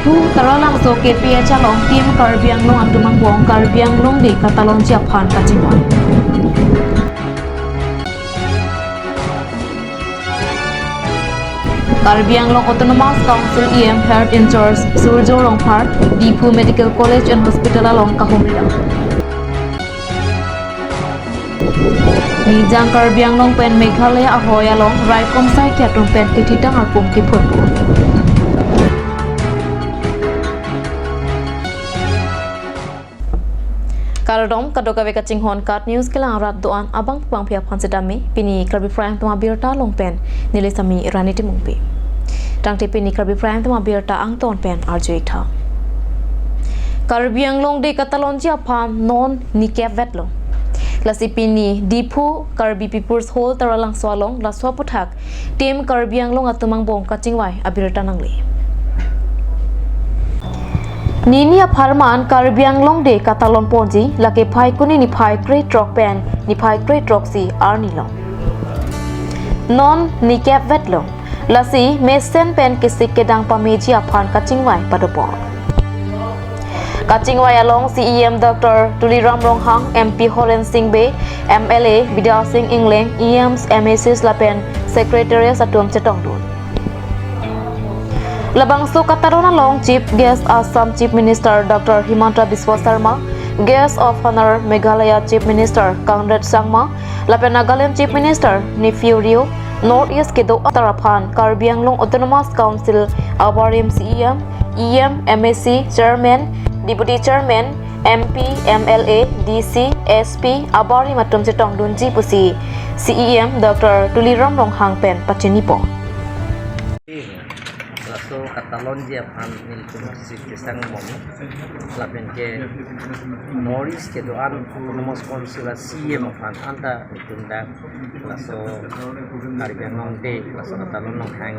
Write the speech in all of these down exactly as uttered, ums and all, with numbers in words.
Taralangso K P H along Team Karbi Anglong atum angbong Karbi Anglong Day katalonji aphan kachingvai. Karbi Anglong Autonomous Council E M Health in Charge Surjya Rongphar, Diphu Medical College and Hospital along kahumri dam. Nijang Karbi Anglong pen Meghalaya ahoi along raikom saikhi atum pen kethitang arpum kiphurpo. Kardom, kadokave kachinghon KAT News kelang arat do-an abang bang phi aphan setame, pini Karbi Prime Time abirta along pen neli Sami Rani Timungpi. Tangte pini Karbi Prime Time abirta angton pen arju-ik tha. Karbi Anglong Day katalonji aphan non nikep vetlo. Lasi pini Diphu Karbi People's Hall Taralangso along laso aphuthak Team Karbi Anglong atum angbong kachingvai abirta nangle. Nini apharman Karbi Anglong Day katalon ponji lake Phaikuni niphai krethrok pen niphai krethrok isi arni along. Non nikep vetlo. Lasi mesen pen kesik kedang pameji aphan kachingvai padopon. Kachingvai along C E M Doctor Tuliram Ronghang, M P Horen Sing Bey, M L A Bidya Sing Engleng, E Ms, M A Cs lapen Secretaries atum chetongdun. Labangso katalon along Chief Guest Assam Chief Minister Doctor Himanta Biswa Sarma, Guest of Honor Meghalaya Chief Minister Conrad Sangma, lapen Nagaland Chief Minister Neiphiu Rio, North East kedo atar aphan Karbi Anglong Autonomous Council abarim C E M, E M, M A C, Chairman, Deputy Chairman, M P, M L A, D C, S P, abarim atum chetongdunji pusi C E M Doctor Tuliram Ronghang pen pachinipo. Laso katalonji aphan nelitum si kesang mom lapen ke North East kedo-an Autonomous Council a C E M aphan anta nelitum dak laso Karbi Anglong Day laso katalon along hang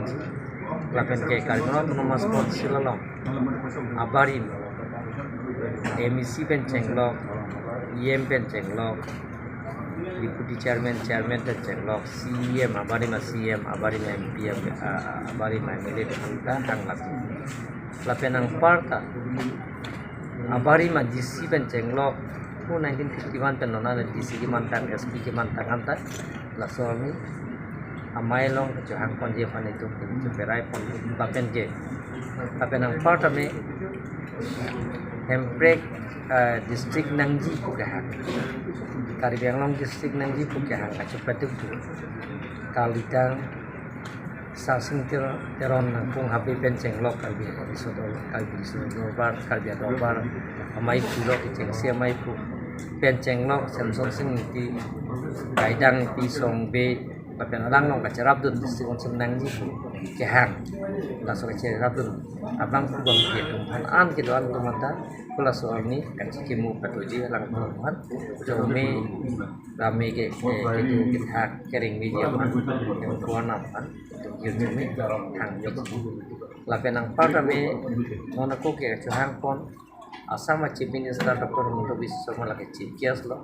lapen ke Karbi Anglong Autonomous Council along abarim M A C pen chenglok, E M pen chenglok, Deputy Chairman, Chairman pen chenglok, C E M, abarim a C E M, abarim a M P, ab-, a-, a-, abarim a M L A pen anta hang lasi. Lapen anparta abarim a D C pen chenglok, pu nineteen fifty-one pen non an D C kemantang, S P kemantang anta, laso arni amei along chohang ponji aphan itum choperai pon lapen ke. Lapen anparta me Hemprek, eh, district nangji pu kehang. Karbi Anglong district nangji pu kehang kachepaduk tu. Kalitang Sarsing Ter-, Teron nangkung habe pen chenglok Karbi Riso Dor-, Karbi Riso Dorbar, Karbi Adorbar, amei pulo kechengsi amei pu pen chenglok Samson Sing Ingti, Gaidang Ingti, Song Bey, lapen alang along kacherapdun district council nangji pu kehang. Laso kacherapdun abang pu bang ke atum aphan an kedo-an atum anta pu laso arni kachikimo katoji alang atum aphan. Chome rame ke, eh, kedo kethak kereng meji aphan. Yang kuanam aphan. Yang chome hang meji. Lapen anparta me non ako ke chohang pon Assam a Chief Minister Doctor Himanta Biswa Sarma lake Chief Guest lo.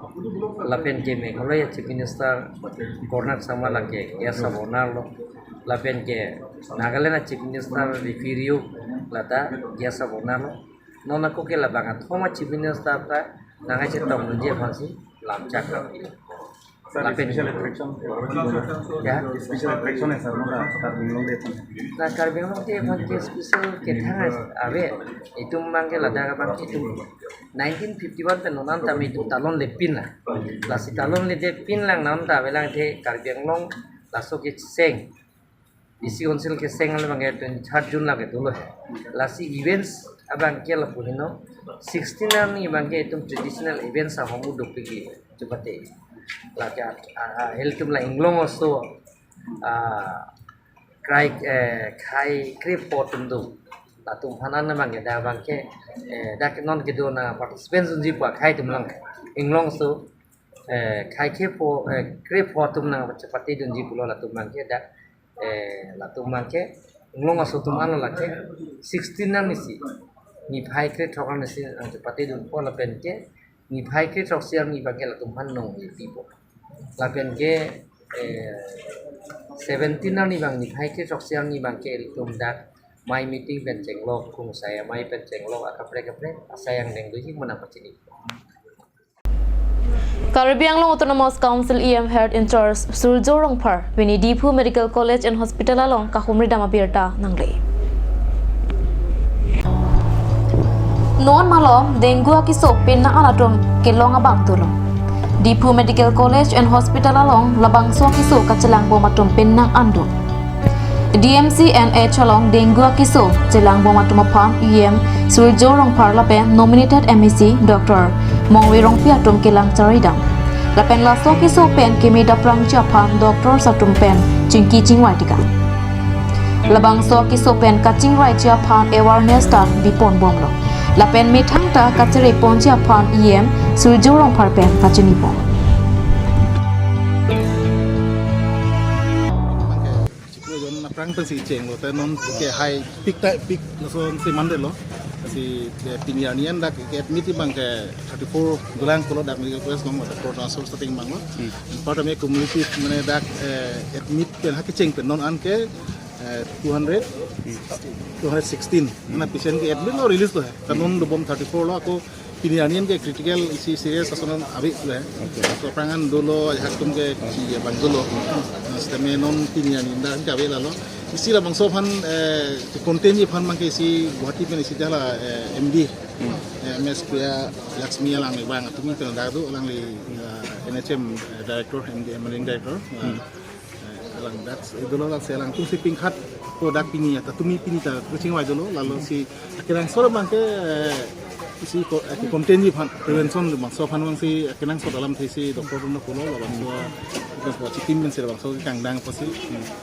Lapen ke Meghalaya Chief Minister Conrad Sangma lake Guest of Honor lo. Lapen ke Nagaland a Chief Minister Neiphiu Rio lata Guest of Honor lo. Non ako ke labang athom a Chief Minister ta nangkachetong nunji aphansi lamchak lo. Sir, lapen special attraction, ya, special attraction hai sir, mane Karbi Anglong Day aphan. Na Karbi Anglong Day aphan ke special kethang ave, itum abang ke ladak abang ke itum nineteen fifty-one pen non anta me itum talonlepin lang. Lasi talonlepin lang non ta avelang the Karbi Anglong laso keseng. District Council keseng abang ke twenty-third June lake dolo. Lasi events abang ke lapu heno sixteen arni abang ke itum traditional events ahom dopik chepate. Lake a, a, a, ilitum la Inglong Uso, a, krai, eh, khei krepho atum do. Latum aphan an abang ke dak abang ke, eh, dak non kedo nang participants unji pu akhei atum lang. Inglong Uso, eh, khei krepho, eh, krepho atum nangchepatedunji pulo latum abang ke dak, eh, latum abang ke Inglong Uso atum anlo lake sixteen arni si niphai krethrok arni si nangchepatedunpo lapen ke niphai krethrok isi arni abang ke latum aphan nong-e pipo. Lapen ke, eh, seventeen arni abang niphai krethrok isi arni abang ke ilitum dak Amei meeting pen chenglok, kungsai amei pen chenglok, akaprek kaprek asai angdeng doji mena pachini. Karbi Anglong Autonomous Council E M Health in Charge Surjya Rongphar pini Diphu Medical College and Hospital along kahumri dam abirta nangle. Non malom dengue akeso penang an atum kelong abang dolo. Diphu Medical College and Hospital along labangso akeso kachelang bom atum penang an do. D M C N H along dengue akeso chelang bom atum aphan E M Surjya Rongphar lapen nominated M A C Doctor Mongve Rongpi atum kelang charlidam. Lapen laso akeso pen keme daprangji aphan doctors atum pen chingki chingvai tikang. Labangso akeso pen kachingvaiji aphan awareness ta bipon bomlo. Lapen methang ta kachere ponji aphan E M Surjya Rongphar pen pachini bom. Chiklo jon aphrang pensi chenglo, te non ke hai pik ta pik lason si mandetlo. Si, eh, pini arni an dak ke admit abang ke thirty-four dolang pulo, dak medical college along doctor transfer starting abanglo. Hmm. Part kami cumulative mane dak, eh, admit pen ha kecheng pen non an ke, eh, two hundred, two hundred sixteen. Mane patient ke admit lo, release lo hai. Ta non dobom thirty-four lo, ako pini arni an ke critical isi serious ason ave lo hai. Okay. So aphrang an dolo, ajahak atum ke chi abang dolo. Nah, setame non pini arni an dak ke ave lalo. Isi labangso aphan, eh, containji aphan abang ke isi Guwahati pen isi jala, eh, M D, eh, M S Priya Lakshmi alangli abang atum pen dak do, alangli, eh, N H M, eh, director, M D, managing director. Eh, eh, alang dak, eh, dolo dak si alangtum si pingkhat ko dak pini ya, ta tumi pini ta kachingvai dolo, lalo si akenangsot abang ke, eh, isi ko, eh, containji aphan, prevention labangso aphan abang si akenangsot alamthe si doctor atum pulo, labangso, labangso chitim pen si labangso kangdang apotsi.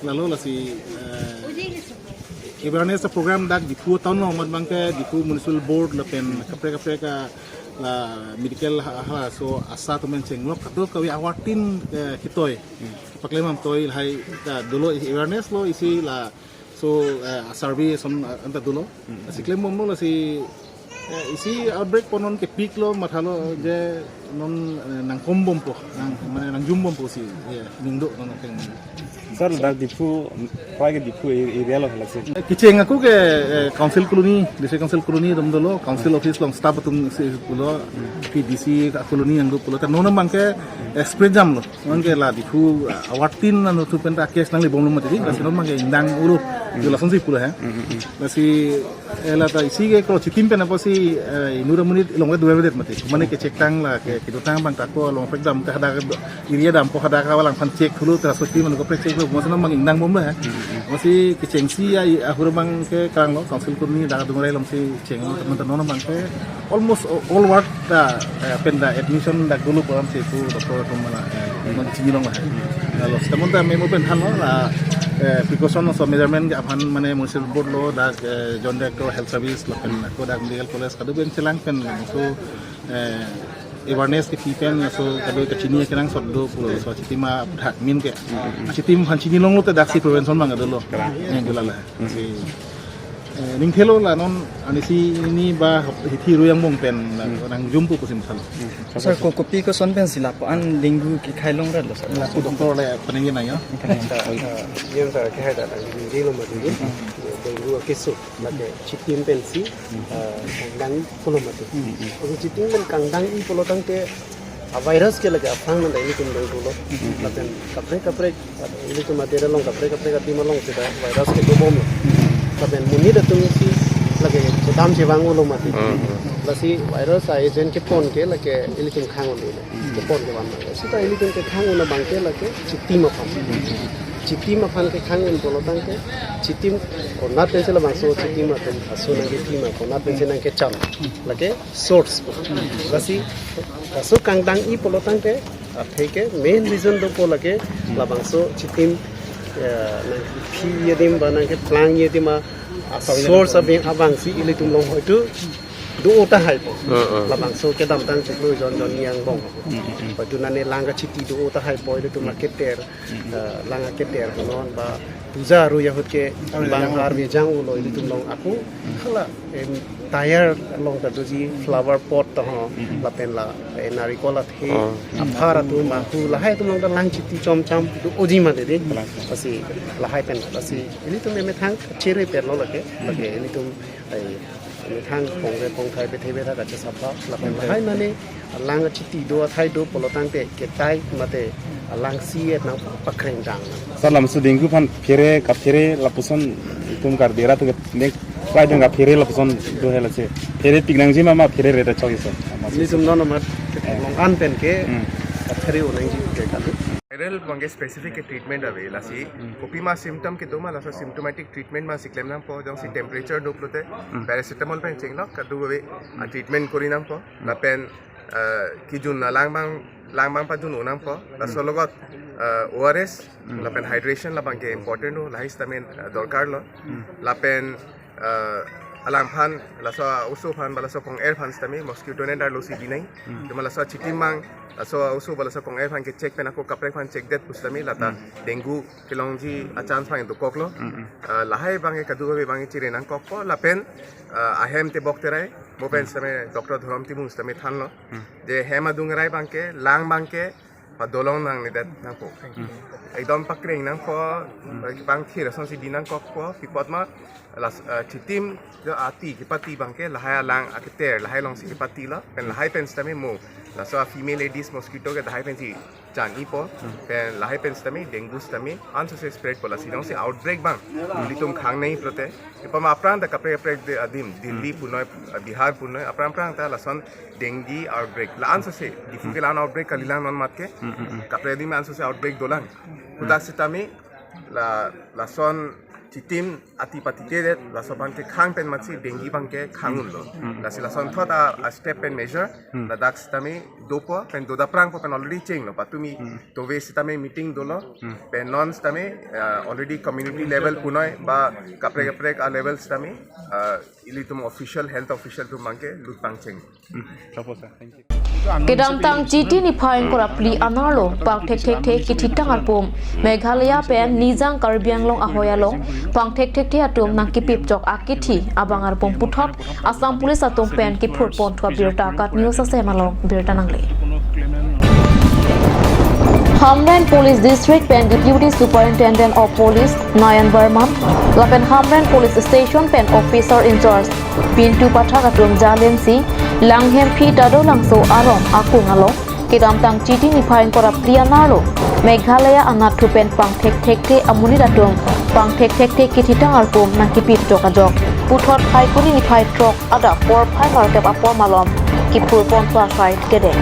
Lalo lasi, eh, awareness program dak Diphu town along amat abang ke Diphu Municipal Board lapen kaprek kaprek a la medical ha, halaso ASHA atum pen chenglok kadokave awartin, eh, kitoi. Paklem amtoi lahai ta dolo, awareness lo isi laso, eh, survey ason, eh, anta dolo. Si klem bomlo lasi, eh, isi outbreak pon non ke peak lo, mathalo je non, eh, nangkom bompo, nang, mane nangjum bompo si, ya, ning do non keng. Sir, dak Diphu, prai ke Diphu a-, area lo hala si. Kecheng ako ke, eh, Council Colony, District Council Colony atum dolo, Council Office along staff atum si pulo, P D C colony nangdo pulo, ta non abang ke express jam lo. Non ke la Diphu, ah, awartin anu atum pen ta case nanglebomlo mati, lasi non abang ke ingdang olo, yo lason si pulo hai. Lasi, eh, la ta isi ke ko chitim pen apotsi, eh, inut amonit along ke duel det mati. Mane ke check tang la ke, kedotang abang ta ko along pek dam ke hadak area dampo, hadak alang aphan check thulo, ta so chitim anu ko pek check lo, masi non abang ingdang bomlo hai. Masi kechengsi ya, ahur abang ke kanglo, Council Colony dak adung rai along si chenglo, teman-teman non abang ke almost all ward ta, eh, pen ta admission dak dolo program si pu doctor atum mala, eh, non chinilong la. Lalu setemun ta memo pen thanlo la, eh, precaution so measurement ke aphan mane Municipal Board lo dak, eh, Joint Director Health Service lapen ako dak Medical College kado pen chelang pen laso, eh, awareness kepi pen laso kado kachini kenangsot do pulo laso chitim aphuthak min ke. Chitim aphan chinilonglo te dak si prevention abang dolo. Yang dolo la. Si, eh, ning thelo la non ani si ini ba hithi ruyang bong pen la nangjumpo pusi mathalo. Sir, ko kopi koson pensi lapu-an dengue kekhai longrat lo, sir? Lapu doctor le paningje nangji. Sir, eh, yang sir kekhai dak dengue lo mati. Dengue akeso lake chitim pensi, eh, kangdang pulo mati. Oke, chitim pen kangdang-i pulo tangte a virus ke lake aphrang nang ilitum dong pulo. Lapen kaprek kaprek, ilitum adet along kaprek kaprek adim along seta virus ke dobomlo. Lapen monit atum si lake chedam chevang-olo mati. Lasi virus a-agent kepon ke lake ilitum khang-olo. Kepon kevan mati. Seta ilitum kekhang-un abang ke lake chitim aphan. Chitim aphan kekhang-un pulo tangte chitim konat pensi labangso chitim atum aso nangkethi ma, konat pensi nangkecham. Lake source. Lasi, laso kangdang-i pulo tangte, athe ke main reason dopo lake, labangso chitim, eh, nangkephi adim ba nangkeplang adim a, a source abang, abang si ilitum along hoitu do-o tahaipo. Labangso kedamtang chiklo jon jon yang bong. Hoitu nane lang kachiti do-o tahaipo, ilitum aketer, eh, lang aketer non ba puja ru ahut ke bang har vejang-olo ilitum along ako. Hala, em, Tire along ta doji, flower pot to ho, lapen la, eh, narikol athe, Oh. aphar atum, ahu, lahai atum along ta lang chiti chomcham doji mati dei. Kalang. Lasi lahai pen, lasi ilitum emethang chere pen lo lake, lake ilitum, eh, emethang pongre pongthai bethe betha kachesapa, lapen lahai mane lang chiti do athai do pulo tangte ketai mate lang si et nang pakreng dang. Sir, lamso dengue aphan phere kaphere lapuson itum Karbi arat ke nek pai dong kaphere lapuson do hela se. Phere pik nangji ma ma phere re ta chok isi. Ilitum non amat long an pen ke Hmm. kaphere o nangji ke kali. Viral abang ke specific ke treatment ave lasi. Kopima symptom kedo ma laso symptomatic treatment ma si klem nangpo, jongsi temperature do pulote paracetamol pen chenglok kadokave a treatment kori nangpo. Lapen, eh, kejun alang abang, lang abang pajun-o nangpo. Laso logot, eh, O R S, lapen hydration labang ke important lo, lahai sitame, eh, dorkar lo. Lapen, eh, alangphan, laso oso aphan, ba laso kong-er aphan sitame mosquito net arlo si binai. Cuma laso chitim abang, laso oso ba laso kong-er aphan ke check pen ako kaprek aphan check det pusitame lata dengue kelongji a chance abang dokoklo. Ah, lahai abang ke kadokave abang ke chere nangkokpo lapen, ah, ahem tebok terai, mo pen sitame Doctor Dhorom Timung sitame thanlo. Je hem adung rai abang ke, lang abang ke padolong nangledet nangpo. Ekdom pakreng nangpo, pangthir asonsi di nangkokpo, pi apot ma, las, ah, chitim, jo ati kepati abang ke, lahai alang aketer, lahai alongsi kepatilo, pen lahai pen sitame mo, laso female Aedes mosquito ke lahai pensi chang-ipo, pen lahai pen sitame, dengue sitame, ansose spread po lasi, jongsi outbreak abang, ilitum khang nangji pulote, ipama aphrang ta kaprek kaprek de adim, Delhi punoi, Bihar punoi, aphrang aphrang ta lason dengue outbreak, la ansose, Diphu ke la-an outbreak kalilang non mat ke, kaprek adim ansose outbreak dolang. Hadak sitame, la, lason chitim ati patite det, laso abang ke khang pen matsi dengue abang ke khang unlo. Lasi lason thot a, a step pen measure, ladak sitame dopo, pen dodaphrangpo pen already chenglo, patumi tove sitame meeting dolo, pen non sitame, ah, already community level punoi, ba kaprek kaprek a level sitame, ah, ilitum official, health official atum abang ke lut pangcheng. Kedamtang Chiti niphai ingkoi ra phli anerlo pangthek thekthe kethitang arpum Meghalaya pen Nijang Karbi Anglong ahoi along pangthek thekthe atum nangkepip chok akithi abang arpum puthot Assam Police atum pen kephurpon thu abirta KAT News asem along birta nangle. Hamren Police District pen Deputy Superintendent of Police Nayan Barman lapen Hamren Police Station pen Officer in Charge Pintu Pathak atum jalensi Langhemphi Tadolangso arong akung along kedamtang Chiti niphai ingkoi ra phli anerlo Meghalaya anatthu pen pangthek thekthe amonit atum pangthek thekthe kethitang arpum nangkepip chok ajok puthot Phaikuni niphai throk adap porphai nerkep apor malom kephurpon thu asai kedeng.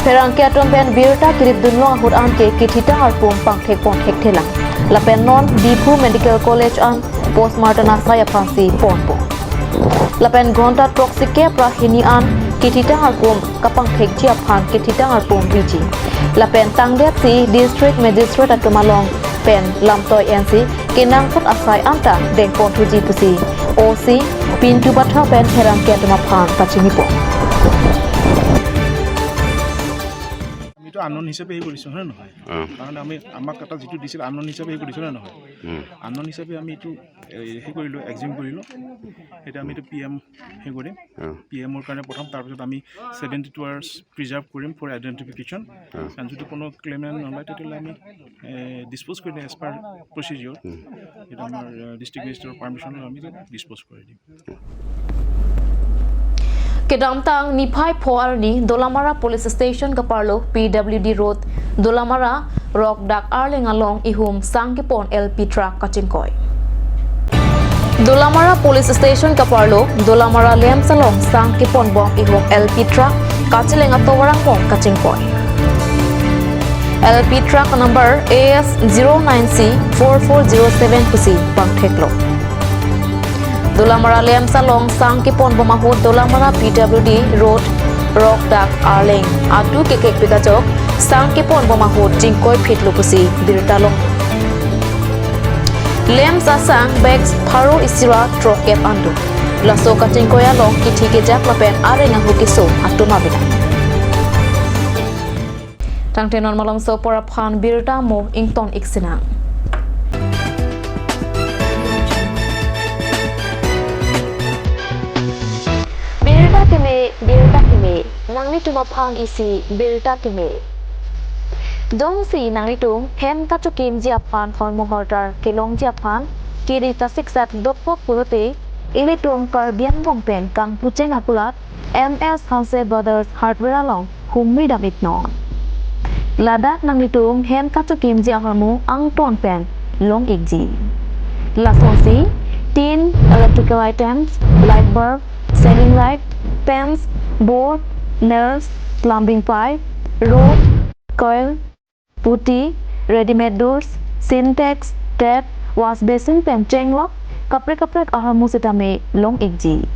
Pherangke atum pen birta keripdunlong ahut anke kethitang arpum pangthekpon thekthelang. Lapen non Diphu Medical College an postmortem asai aphansi ponpo. Lapen ghonta throksi kep ra hini an kethitang arpum kapangthekji aphan kethitang arpum biji. Lapen tangdetsi District Magistrate atum along pen lamtoi ensi kenangkot asai anta dengpon thuji pusi O C Pintu Pathak pen pherangke atum aphan pachinipo. আমিতো আননোন হিচাপে হেৰি কৰিছোঁ, হয় নে নহয়? অ। কাৰণ আমি, আমাক এটা যিটো দিছিল আননোন হিচাপে হেৰি কৰিছোঁ, হয় নে নহয়? উম। আননোন হিচাপে আমি এইটো, এ, হেৰি কৰিলোঁ, এক্সিউম কৰিলোঁ। এতিয়া আমি এইটো পি এম হেৰি কৰিম। অ। পি এমৰ কাৰণে পঠাম, তাৰপিছত আমি ছেভেণ্টি টু আৱাৰ্ছ প্ৰিজাৰ্ভ কৰিম ফৰ আইডেণ্টিফিকেশ্যন। অ। কাৰণ যদি কোনো ক্লেইমে নলয়, তেতিয়াহ'লে আমি, এ, ডিছপ'জ কৰি দিম এজ পাৰ প্ৰচিডিঅ'ৰ। উম। এইটো আমাৰ, এ, ডিষ্ট্ৰিক্ট মেজিষ্ট্ৰেটৰ পাৰ্মিশ্যন লৈ আমি ডিছপ'জ কৰি দিম। Kedamtang niphai pho arni Dolamara Police Station kaparlo P W D Road, Dolamara Rokdak Arleng along ihum sang kepon L P truck kachingkoi. Dolamara Police Station kaparlo Dolamara LAMPS along sang kepon bom ihum L P truck kacheleng atovar angbong kachingkoi. L P truck number A S zero nine C four four zero seven pusi pangtheklo. Dolamara LAMPS along sang kepon bom ahut Dolamara P W D Road Rokdak Arleng atu kekekpik ajok sang kepon bom ahut chingkoi phitlo pusi birta long. LAMPS asang bags pharo isi ra throkkep an do. Laso kachingkoi along kithi kejak lapen areng ahu keso atum abinang. Tangte non malomso apor aphan birta mo ingtong ik sinang. Keme, birta keme, nanglitum aphan isi birta keme. Jongsi nanglitum hem kachokimji aphan hormu hortar kelongji aphan kiri kasiksat dokok pulote, ilitum Karbi Anglong pen kangpucheng akulat M S Hanse Brothers Hardware along humri dam iknon. Ladak nanglitum hem kachokimji ahormu angton pen long ikji. Lasonsi tin, electrical items, light bulb, ceiling light, fans, board, nails, plumbing pipe, rod, coil, putty, readymade doors, Sintex, tap, wash basin pen chenglok kaprek kaprek ahormu sitame long ikji.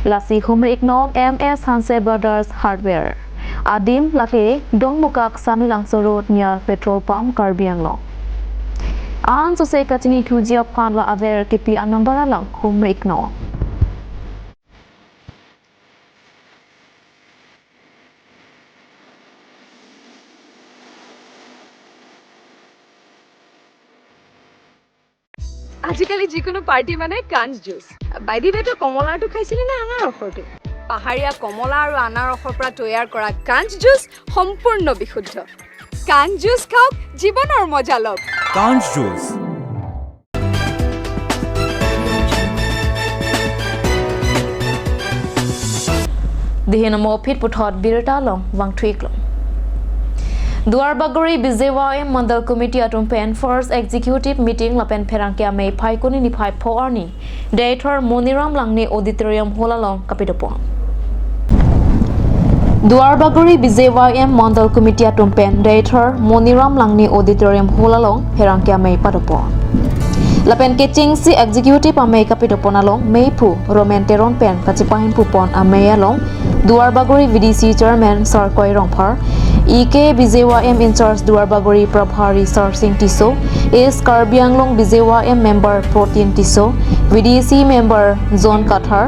Lasi humri iknon M S Hanse Brothers Hardware. Adim lake Dongmukak Samelangso Road near petrol pump, Karbi Anglong. Ansose kachinithuji aphan la aver kipi anumber along humri iknon. আজিকালি যিকোনো পাৰ্টি মানে কাঞ্চ juice. By the ৱে, তই কমলাটো খাইছিলি নে আনাৰসৰটো? পাহাৰীয়া কমলা আৰু আনাৰসৰ পৰা তৈয়াৰ কৰা কাঞ্চ জুচ সম্পূৰ্ণ বিশুদ্ধ। কাঞ্চ জুচ খাওক, জীৱনৰ মজা লওক। কাঞ্চ juice. Dihin amo phit puthot birta along vangthuiklong. Duarbagori B J Y M Mandal Committee atum pen First Executive Meeting lapen pherangke amei Phaikuni niphai pho arni Deithor Moniram Langne Auditorium Hall along kapidopon. Duarbagori B J Y M Mandal Committee atum pen Deithor Moniram Langne Auditorium Hall along pherangke amei padopon. Lapen kechengsi Executive amei kapidopon along meiphu Roman Teron pen kachepahimpupon amei along Duarbagori V D C Chairman Sarkoi Rongphar, E K B J Y M in-charge Duarbagori Prabhari Sarsing Tisso, East Karbi Anglong B J Y M member Protin Tisso, V D C member John Kathar,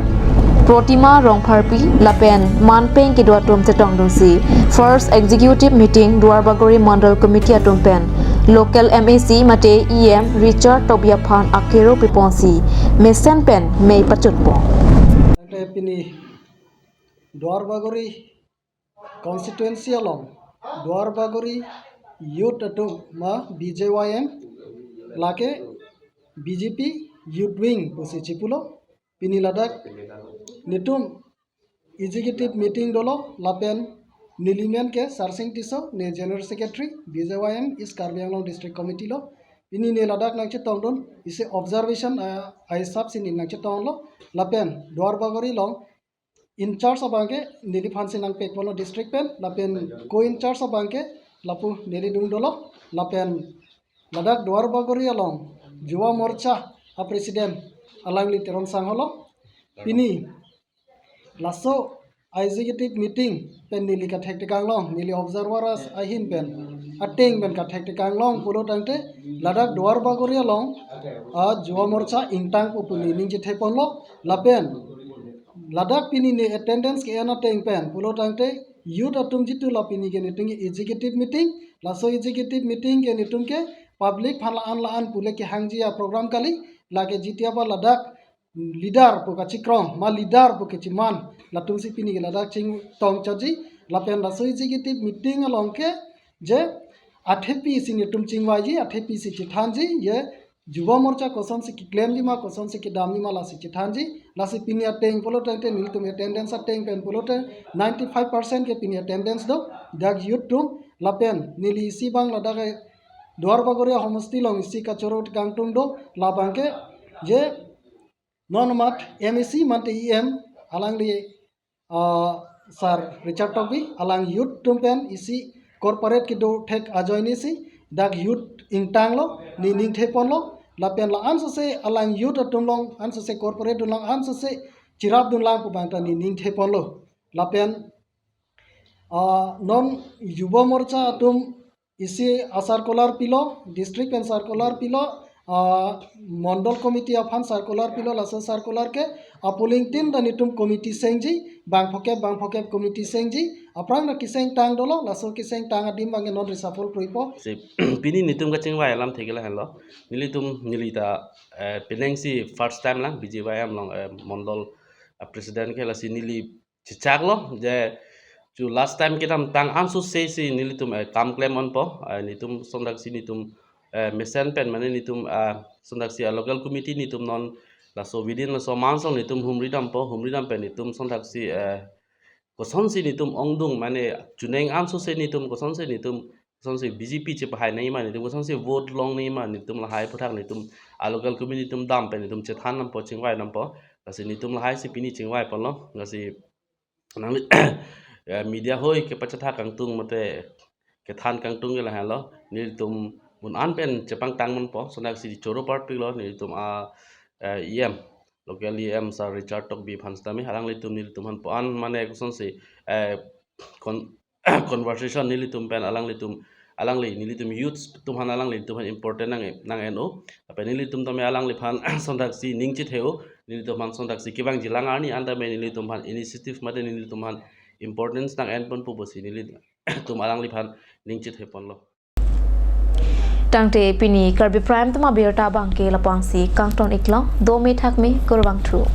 Protima Rongpharpi lapen manpeng kedo atum chetongdunsi First Executive Meeting Duarbagori Mandal Committee atum pen local M A C mate E M Richard Tokbi aphan akero piponsi mesen pen mei pachotpo. Tangte pini Duarbagori constituency along Duarbagori youth atum ma B J Y M lake B J P youth wing pusi chipulo. Pini ladak netum executive meeting dolo lapen neli men ke Sarsing Tisso, ne General Secretary B J Y M East Karbi Anglong District Committee lo. Pini ne ladak nangchetongdun isi observation, ah, ahisap si ne nangchetonglo lapen Duarbagori along in-charge abangke neliphansi nangpekponlo district pen, lapen co-in-charge abangke lapu neli dung dolo, lapen ladak Duarbagori along Yuva Morcha a-president alangli Teron Sangho lo. Pini laso executive meeting pen neli kathektekang long, neli observer as ahin pen ateng pen kathektekang long pulo tangte ladak Duarbagori along a Yuva Morcha ingtangpo pu ne ningje theponlo, lapen ladak pini ne attendance ke-en ateng pen pulo tangte youth atum jitu la pini ke netum ke executive meeting, laso executive meeting ke netum ke public aphan la-an la-an pule kehangji a-program kali, lake jiti aba ladak leader pu kachikrong ma leader pu kechiman latumsi pini ke ladak chingtong chaji, lapen laso executive meeting along ke je athepi si netum chingvaiji, athepi si chethanji, je Yuva Morcha kosonsi keklemji ma, kosonsi kedamji ma, lasi chethanji. Lasi pini ateng pulo tangte nelitum attendance ateng pen pulote ninety-five percent ke pini attendance do, dak youth atum, lapen neli isi abang ladak ke Duarbagori homosti along isi kachoro kangtung do, labang ke je non mat M A C mate E M alangli, ah, Sir Richard Tokbi, alang youth atum pen isi corporate kedo thek ajoine si dak youth ingtanglo, ne ningtheponlo, lapen la ansose alang youth atum along ansose corporate atum along ansose chirapdun lang pu abang ta ne ningtheponlo. Lapen, ah, non Yuva Morcha atum isi a-circular pilo, district pen circular pilo, ah, mondol committee aphan circular pilo, laso circular ke a-polling tin ta netum committee sengji, bang phokep bang phokep committee sengji, aphrang ta kesengtang dolo, laso kesengtang adim abang ke non reshuffle kroipo. Si, pini netum kachingvai alamthe ke lahenlo. Nelitum, neli ta, eh, penang si first time lang B J Y M along, eh, mondol, eh, president ke, lasi neli chechaklo je chu last time kedamtang ansose si nelitum eh, kam klem onpo, eh, netum sondaksi netum eh, mesen pen mane netum ah, sondaksi a local committee netum non laso within laso mansong netum humri dampo, humri dam pen netum sondaksi eh, kosonsi netum ongdung mane chuneng ansose netum kosonsi netum kosonsi B J P chepahai nangji ma netum kosonsi vote long nangji ma netum lahai aphuthak netum a local committee netum dam pen netum chethan dampo chingvai dampo. Lasi netum lahai si pini chingvai ponlo. Lasi nangli eh, media hoi kepachetha kangtung mate kethan kangtung ke lahelo. Nelitum mun an pen chepangtang manpo, sondaksi choro parpiklo nelitum a eh, E M, local E M Sir Richard Tokbi aphan sitame alanglitum nelitum aphan po an mane kosonsi eh, kon- conversation nelitum pen alanglitum alangli nelitum youths atum aphan alanglitum aphan important nang nang-en-o. Lapen nelitum tame alangliphan sondaksi ning chetheo, nelitum aphan sondaksi kevangjilang arni an tame nelitum aphan initiative mate nelitum aphan importance nang-en ponpo pusi nelitum alangliphan ning chethe ponlo. Tangte pini Karbi Prime Time abirta abangke lapangsi kangton iklo, dome thakme, kurvangthu.